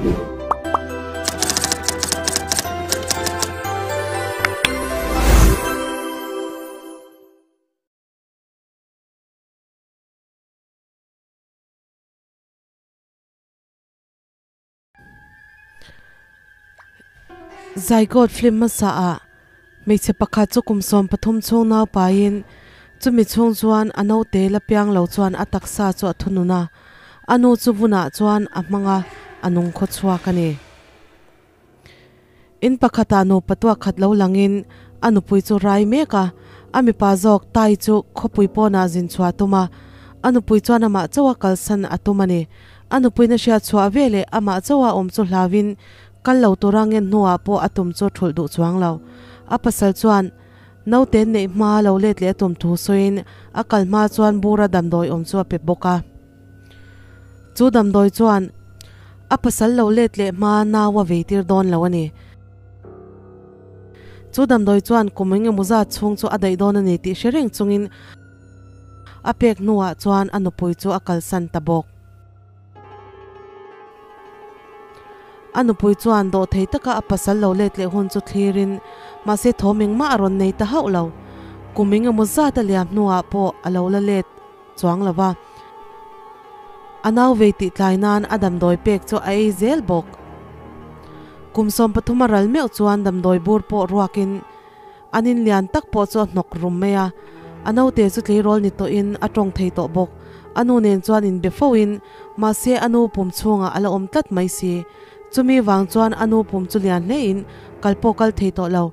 Zygote film hmasa ah hmeichhe pakhat chu kum 13 chhung nau paiin chumi chhung chuan a naute la piang lo chuan a taksa chu a thunun a, a nu chu vunah chuan a hmang a, a nung khaw chhuak a ni. In pakhatah nupa tuak khat lo langin a nupui chu rai mek a, a mipa zawk Tai chu khawpui pawnah zin chhuah a tum a, a nupui chuan amah chauha kalsan a tum a ni. A nupuiin a hriat chhuah veleh amah chauha awm chu hlauin kal lo tura ngen hnuah pawh a tum chu a thulh duh chuang lo. A pasal chuan naute neih hma lo let leh a tum thu sawiin a kal hma chuan bura damdawi awm chu a pe bawk a. Chu damdawi chuan a pasal lo let leh hma nau a vei tir dawn lo a ni. Chu damdawi chuan kum engemaw zat chhung chu a daih dawn a ni tih hre reng chungin a pek hnuah chuan a nupui chu a kalsan ta bawk. A nupui chuan dawhthei taka a pasal lo let leh hun chu thlirin mahse thawm engmah a rawn nei ta hauh lo. Kum engemaw zat a liam hnuah pawh a lo la let chuang lo va. A nau vei tih tlai nan a damdawi pek chu a ei zel bawk. Kum 13 a ral meuh chuan damdawi bur pawh ruakin an in lian tak pawh chu a hnawk rum mai a. A naute chu tleirawl ni tawhin a tawng thei tawh bawk. A nu nen chuan inbe fo in mahse a nu pum chhungah a la awm tlat mai si. Chumi vang chuan a nu pum chu lian hle in kal pawh kal thei tawh lo.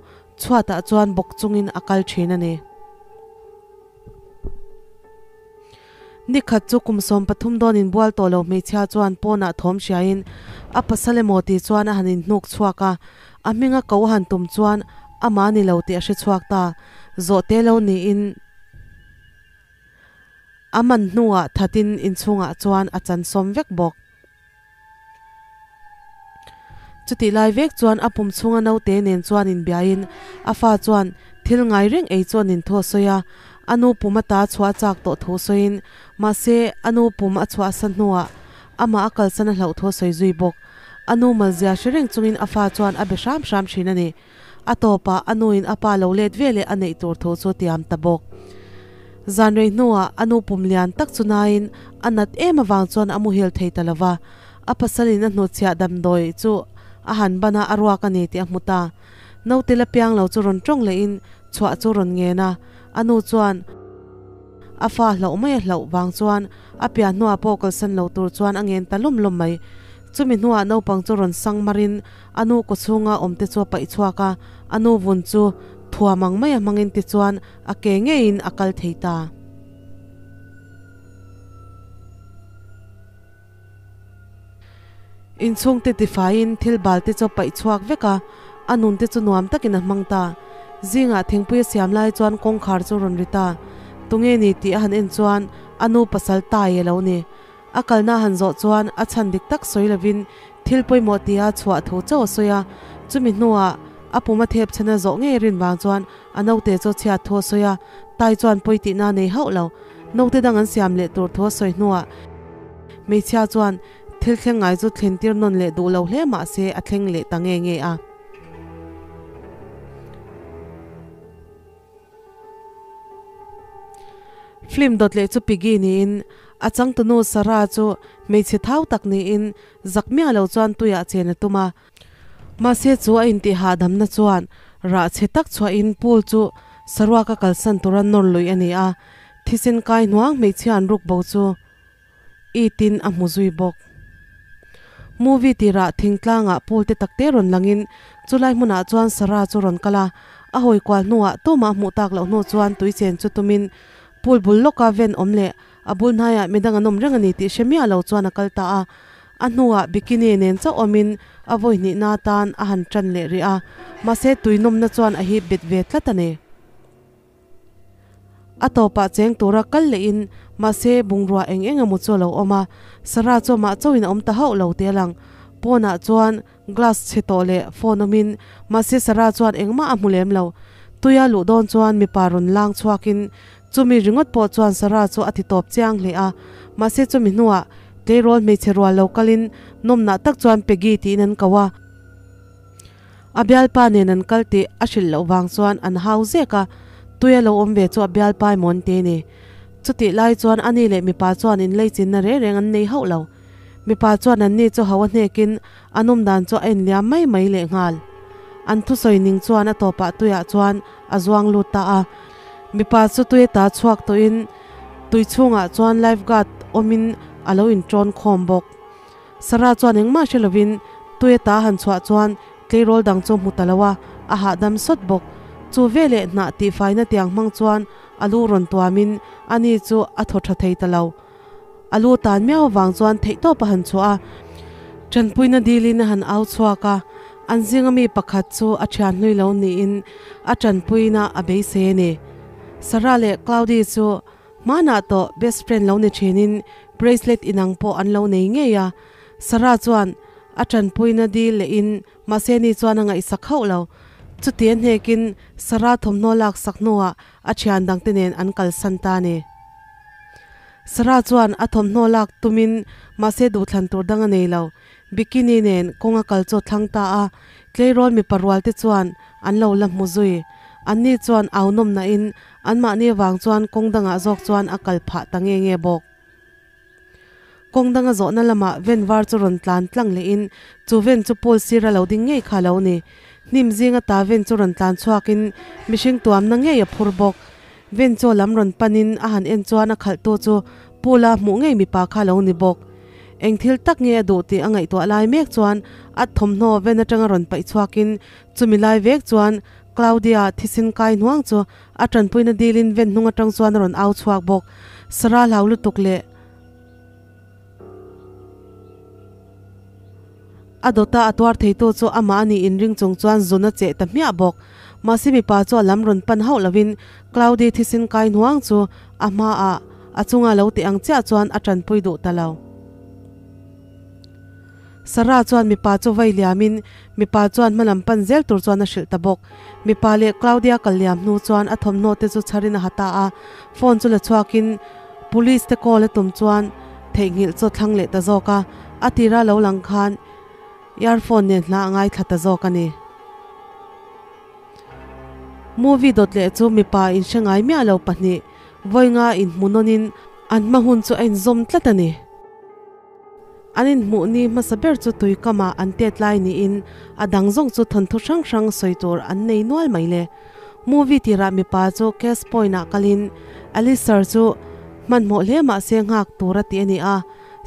Chhuatah chuan bawk chungin a kal thin a ni. Ni khat chu kum 13 dawn inbual tawh lo hmeichhia chuan pawnah thawm hriain a pasal emaw tih chuan a han inhnuk chhuak a, a hminga ko a han tum chuan amah a ni lo tih a hre chhuak ta. Zawhte lo niin a man hnuah thatin inchhungah chuan a chan sawm vek bawk. Chutih lai vek chuan a pum chhunga naute nen chuan inbiain a fa chuan thil ngai reng ei chuan in thu a sawi a, a nu pum ata chhuah a chak tawh thu sawiin mahse a nu pum a chhuahsa hnuah amah a kalsan a hlauh thu a sawi zui bawk. A nu malzia hre reng chungin a fa chuan a be hram hram thin a ni. A tawpah a nuin a pa lo let veleh a neih tur thu chu tiam ta bawk. Zan rei hnuah a nu pum lian tak chu nain a nat em avang chuan a muhil thei ta lo va, a pasalin a hnutchhiah damdawi chu a han ban a, a ruak a ni tih a hmu ta. Naute la piang lo chu rawn tawng lehin chhuah chu rawn ngen a, a nu chuan a fa hlauh mai a hlauh vang chuan a pian hnuah pawh kalsan lo tur chuan a ngen ta lawm lawm mai. Chumi hnuah naupang chu rawn sang marin A nu kawchhunga awmte chu a paih chhuak a, a nu vun chu thuam ang mai a hmangin tichuan a ke ngeiin a kal thei ta. Inchhungte tifaiin thil balte chu a paih chhuak vek a, a nunte chu nuam takin a hmang ta. Zingah thingpui a siam lai chuan kawngkhar chu rawn ri ta. Tunge ni tih a han en chuan a nu pasal tai a lo ni. A kalna han zawh chuan a chhan dik tak sawi lovin thil pawimawh tia chhuah thu chauh a sawi a, chumi hnuah a pum a thep chhan a zawh ngei rin vang chuan a naute chu chhiat thu a sawi a, tai chuan pawi tihna a nei hauh lo. Naute dang an siam leh tur thu a sawi hnuah hmeichhia chuan thil thleng ngai chu thlen tir nawn leh duh lo hle mah se a thleng leh ta nge nge a. Film dawt leh chu Piggy niin a changtunu Sarah chu hmeichhe thau tak niin zak miah lo chuan tuiah chen a tum a. Mahse chu a intih hahdamna chuan rah chhe tak chhuahin pool chu saruaka kalsan tura nawr lui a ni a, thisen kai hnuang hmeichhia an ruk bo chu it in a hmu zui bawk. Movie tirah thingtlangah pool te takte rawn langin chulai hmunah chuan Sarah chu rawn kal a, a hawi kual hnuah tumah hmuh tak loh hnu chuan tui chen chu tumin pool bul lawka ven awm leh a bul hnaiah midang an awm reng a ni tih hre miah lo chuan a kal ta a. A hnuah bikini nen chauh awmin a vawi hnihna atan a han tan leh rih a, mahse tui nawmna chuan a hip bet ve tlat a ni. A tawpah cheng tura kal lehin mahse bungrua eng eng emaw chu a lo awm a, Sarah chu amah chauhin a awm ta hauh lo tih a lang. Pawnah chuan glass chhe tawh leh phone awmin mahse Sarah chuan engmah a hmu lem lo. Tuia luh dawn chuan mipa rawn lang chhuakin chumi ringawt pawh chuan Sarah chu a ti tawp chiang hle a, mahse chumi hnuah. Tleirawl hmeichhe rual lo kalin nawmnah tak chuan Peggy tiin an ko a. A bialpa nen an kal tih a hrilh loh vang chuan an hau zek a, tui a lo awm ve chu a bialpa emaw an ti a ni. Chutih lai chuan ani leh mipa chuan inleichinna reng reng an nei hauh lo. Mipa chuan anni chu hau a hnekin a nawm dan chu a enliam mai mai lehnghal. An thusawi ning chuan a tawpah tuiah chuan a zuang lut ta a. Mipa chu tui ata chhuak tawhin tui chhungah chuan life guard awmin a lo inṭawn khawm bawk. Sarah chuan engmah hre lovin tui ata han chhuah chuan tleirawl dang chu hmu ta lo a, a hahdam sawt bawk. Chu veleh hnah tihfaina tiang hmang chuan a lu rawn tuamin ani chu a thaw tha thei ta lo. A lu tan miau avang chuan theihtawp a han chhuah a, tanpuina dilin a han au chhuak a, an zinga mi pakhat chu a thian hlui lo niin a tanpuina a beisei a ni. Sarah leh Claudy chu hmanah tawh best friend lo ni thinin bracelet inang pawh an lo nei ngei a, Sarah chuan a tanpuina dil lehin mahse ni chuan a ngaihsak hauh lo. Chuti a hnekin Sarah thawmhnaw laksak hnuah a thian dangte nen an kalsan ta a ni. Sarah chuan a thawmhnaw lak tumin mahse duhthlan tur dang a nei lo. Bikini nen kawng a kal chu a thlang ta a, tleirawl mipa rual te chuan an lo la hmu zui. Anni chuan au nawm nain anmahni avang chuan kawng dangah zawk chuan a kal phah ta nge nge bawk. Kawng danga zawhna lamah ven var chu rawn tlan tlang lehin chu ven chu pool sira lo ding ngei kha lo ni. Hnim zinga ta ven chu rawn tlan chhuakin mihring tuamna ngei a phur bawk. Ven chaw lam rawn panin a han en chuan a khalhtu chu pool-a hmuh ngei mipa kha lo ni bawk. Eng thil tak nge a duh tih a ngaihtuah lai mek chuan a thawmhnaw ven atanga rawn paih chhuakin chumi lai vek chuan Claudia thisen kai hnuang chu a tanpuina dilin ven hnung atang chuan a rawn au chhuak bawk. Sarah hlau lutuk leh A dawta a tuar theitu chu amah a nih inring chung chuan zun a cheh ta hmiah bawk. Mahse mipa chu a lam rawn pan hauh lovin Claudy thisen kai hnuang chu a hmaah a chunga lo tih ang chiah chuan a tanpui duh ta lo. Sarah chuan mipa chu vai liamin mipa chuan hmalam pan zel tur chuan a hrilh ta bawk. Mipa leh Claudia kal liam hnu chuan a thawmhnaw te chu chharin a ha ta a, phone chu la chhuakin police te call a tum chuan theihnghilh chu a thlang leh ta zawk a, a tira lo lang khan earphone nen hla a ngaithla ta zawk a ni. Movie dawt leh chu mipa inhre ngai miah lo pahnih vawi nga inhmunawnin an hma hun chu a inzawm tlat a ni. An inhmuh ni hmasa ber chu tui kamah an tet lai niin a dang zawng chu thawnthu hrang hrang sawi tur an nei nual mai le. Movie tirah mipa chu cash point ah kalin Alistair chu hmanhmawh hle mahse nghak tur a ti a ni a.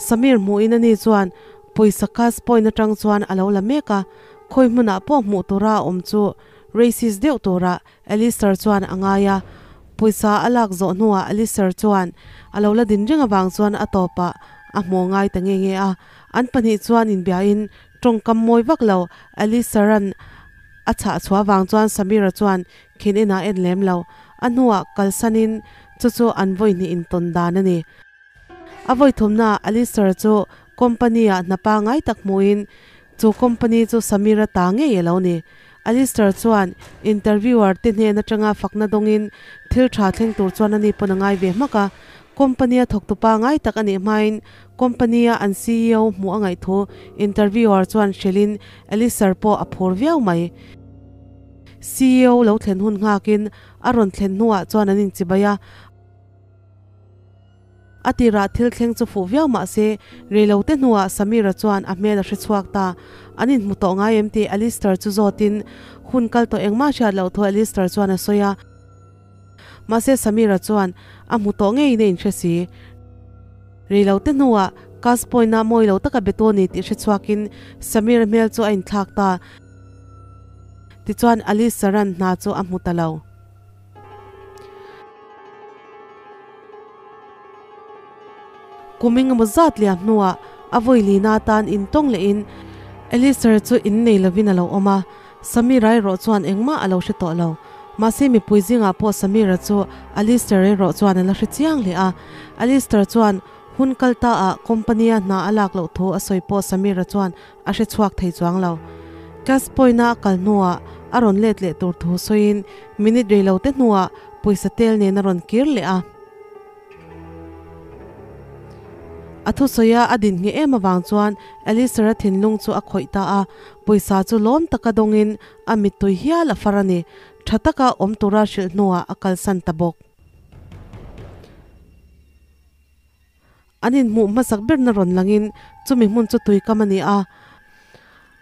Samir hmuhin ani chuan pawisa cash point atang chuan a lo la mek a, khawi hmunah pawh hmuh tura a awm chu racist deuh turah Alistair chuan a ngai a, pawisa a lak zawh hnuah Alistair chuan a lo la din reng avang chuan a tawpah a hmuh ngai ta nge nge a. An pahnih chuan inbiain tawngkam mawi vak lo Alistair-a'n a chhah chhuah avang chuan Samira chuan khin inah en lem lo. A hnuah kalsanin chu chu an vawi hnih intawn dan a ni. A vawi thumnaah Alistair chu company-ah hna pangngai tak hmuhin chu company chu Samira ta ngei a lo ni. Alistair chuan interviewer te hnen atanga fakna dawngin thil tha thleng tur chuan ani pawn a ngai ve hmak a. Company a thawktu pangngai tak a nih hmain company a an ceo hmuh a ngaih thu interviewer chuan hrilhin Alistair pawh a phur viau mai. Ceo lo thlen hun nghakin a rawn thlen hnuah chuan an inchibai a. A tirah thil thleng chu fuh viau mah se, reilote hnuah Samira chuan a hmel a hre chhuak ta. An inhmu tawh ngai em tih Alistair chu zawtin hun kal tawh engmah hriat loh thu Alistair chuan a sawi a. Mahse Samira chuan a hmu tawh ngeiin a inhre si. Reilote hnuah Cash point-a mawi lo taka be tu a ni tih hre chhuakin Samira hmel chu a inthlak ta. Tichuan Alistair-a'n hna chu a hmu ta lo. Kum engemaw zat liam hnuah a vawi lina atan intawng lehin Alistair chu innei lovin a lo awm a, Samira erawh chuan engmah a lo hre tawh lo. Mahse mipui zingah pawh Samira chu Alistair erawh chuan a la hre chiang hle a. Alistair chuan hun kal ta ah company-a hna a lak loh thu a sawi pawh Samira chuan a hre chhuak thei chuang lo. Cash point-a a kal hnuah a rawn let leh tur thu sawiin minute rei lo te hnuah pawisa tel nen a rawn kir leh a. A thusawi a a din ngheh em avang chuan Alister-a thinlung chu a khawih ta a, pawisa chu lawm taka dawngin a mittui hial a far a ni. Tha taka awm tura hrilh hnuah a kalsan ta bawk. An inhmuh hmasak berna rawn langin chumi hmun chu tui kam a ni a.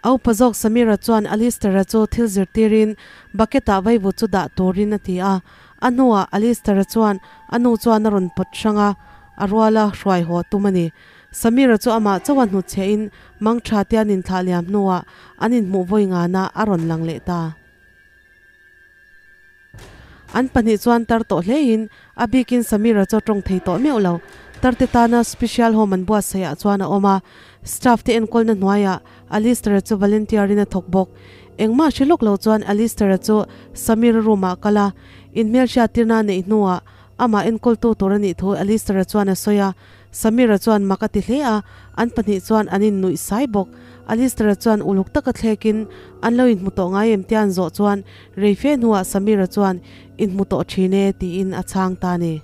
A upa zawk Samira chuan Alister-a chu thil zirtirin bucket-ah vaivu chu dah turin a ti a. A hnuah Alister-a chuan a nu chuan a rawn pawt hrang a, a ruala hruai haw tum a ni. Samira chu amah chauha hnutchhiahin mangtha te an inthlah liam hnuah an inhmuh vawi ngana a rawn lang leh ta. An pahnih chuan tar tawh hlein a bikin Samira chu a tawng thei tawh meuh lo. Tarte tana special home an buatsaihah chuan a awm a, staff te enkawlna hnuaiah Alistair-a chu volunteer in a thawk bawk. Engmah hre lawk lo chuan Alistair-a chu Samira room-ah a kal a, inhmelhriattirna a neih hnuah amah enkawltu tur a nih thu Alistair-a chuan a sawi a. Samira chuan mak a ti hle a, an pahnih chuan an innuih sai bawk. Alistair-a chuan uluk taka thlekin an lo inhmu tawh ngai em tia an zawh chuan rei fe hnuah Samira chuan inhmu tawh thin e tiin a chhang ta a ni.